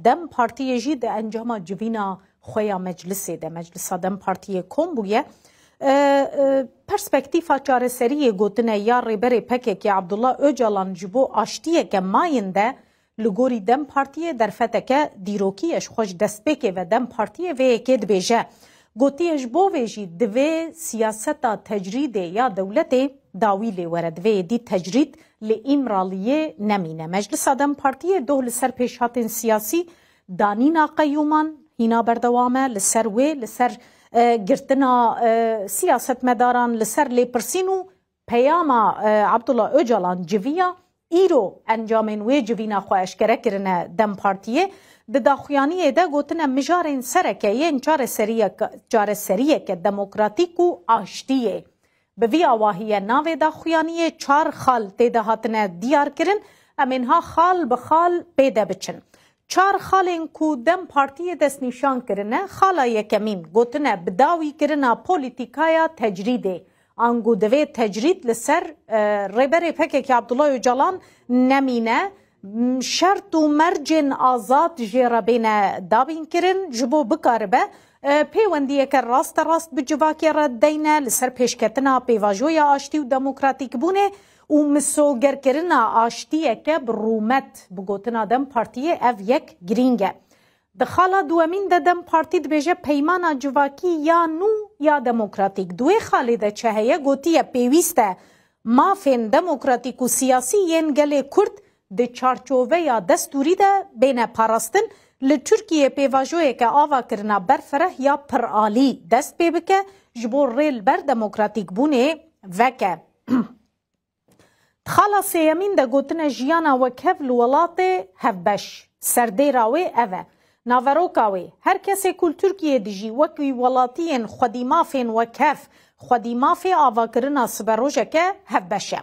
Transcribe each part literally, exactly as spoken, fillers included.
DEM Partiyê jî di encama civîna xwe ya meclisê de, Meclisa DEM Partiyê kom bûye. E, e, perspektîfa çareseriyê gotine ya Rêberê P K K Abdullah Ocalan ji bo aştiyeke mayîn de li gorî DEM Partiyê derfeteke dîrokî ye. Ji xwe ji destpêkê ve DEM Partiyê vê yekê dibêje. Gotiye ji bo vê jî divê siyaseta tecrîdê ya dewletê dawî lê were. Divê êdî tecrîd li Îmraliyê nemîne. Meclisa DEM Partiyê doh li ser pêşhatên siyasî, danîna qeyûman hîna berdewam e, li ser wê, li ser, e, girtina, e, siyasetmedaran, li ser lêpirsîn û peyama, e, Abdullah Ocalan civiya, îro encamên wê civîna xwe eşkere kirine DEM Partiyê. Di daxuyaniyê de gotine mijarên sereke yên çareseriyek-, çareseriyeke demokratîk û aştiyê. Bi vî awahiyê navê daxuyaniyê çar xal tê de hatine diyar kirin, em ê niha xal bi xal pê de biçin. Çar xalên ku DEM Partiyê destnîşan kirine, xala yekemîn gotine bi dawîkirina polîtîkaya tecrîdê. Ango divê tecrîd li ser, e, Rêberê P K K Abdullah Ocalan nemîne, m-, şert û mercên azad jê re bêne dabînkirin, ji bo bikaribe, e, pêwendiyeke rasterast bi civakê re deyne, li ser pêşketina pêvajoya aştî û demokratîkbûnê û misogerkirina aştiyeke bi rûmet, bi gotina DEM Partiyê ev yek girîng e. Di xala duwemîn de DEM Partî dibêje peymana civakî ya nû ya demokratîk. Di wê xalê de çi heye? Gotiye pêwîst e mafên demokratîk û siyasî yên gelê Kurd di çarçoveya destûrî de bêne parastin, li Tirkiyê pêvajoyeke avakirina berfereh ya piralî dest pê bike, ji bo rê li ber demokratîkbûnê veke. Di xala sêyemîn de gotine jiyana wekhev li welatê hevbeş. Serdêra wê ev e. Naveroka wê, her kesê ku li Tirkiyê dijî wekî welatiyên xwedîmafên wekhev, xwedîmafê avakirina siberojeke hevbeş e.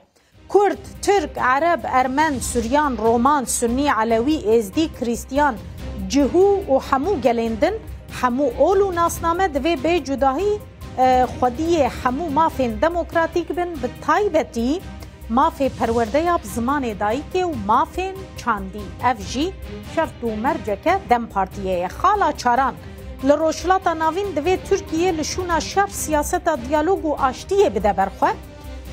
Kurd, Tirk, Ereb, Ermen, Suryan, Roman, Sunnî, Elewî, Êzdî, Krîstiyan, Cihû û hemû gelên din, hemû ol û nasname divê bê cudahî, e, xwediyê hemû mafên demokratîk bin, bi taybetî mafê perwerdeya bi zimanê dayikê û mafên çandî. Ev jî şert û merceke DEM Partiyê ye. Xala çaran, li Rojhilata Navîn divê Tirkiye li şûna şer siyaseta diyalog û aştiyê bide ber xwe.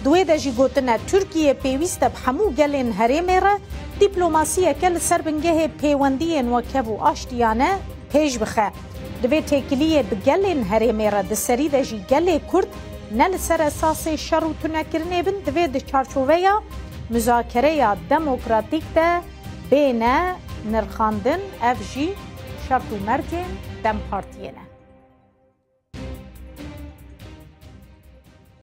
Di wê de jî gotine, Tirkiye pêwîst e bi hemû gelên herêmê re dîplomasiyeke li ser bingehê pêwendiyên wekhev û aştiyane pêş bixe. Divê têkiliyê bi gelên herêmê re, di serî de jî gelê Kurd, ne li ser esasê şer û tunekirinê bin, divê di çarçoveya muzakereya demokratîk de bêne nirxandin. Ev jî şert û mercên DEM Partiyê ne.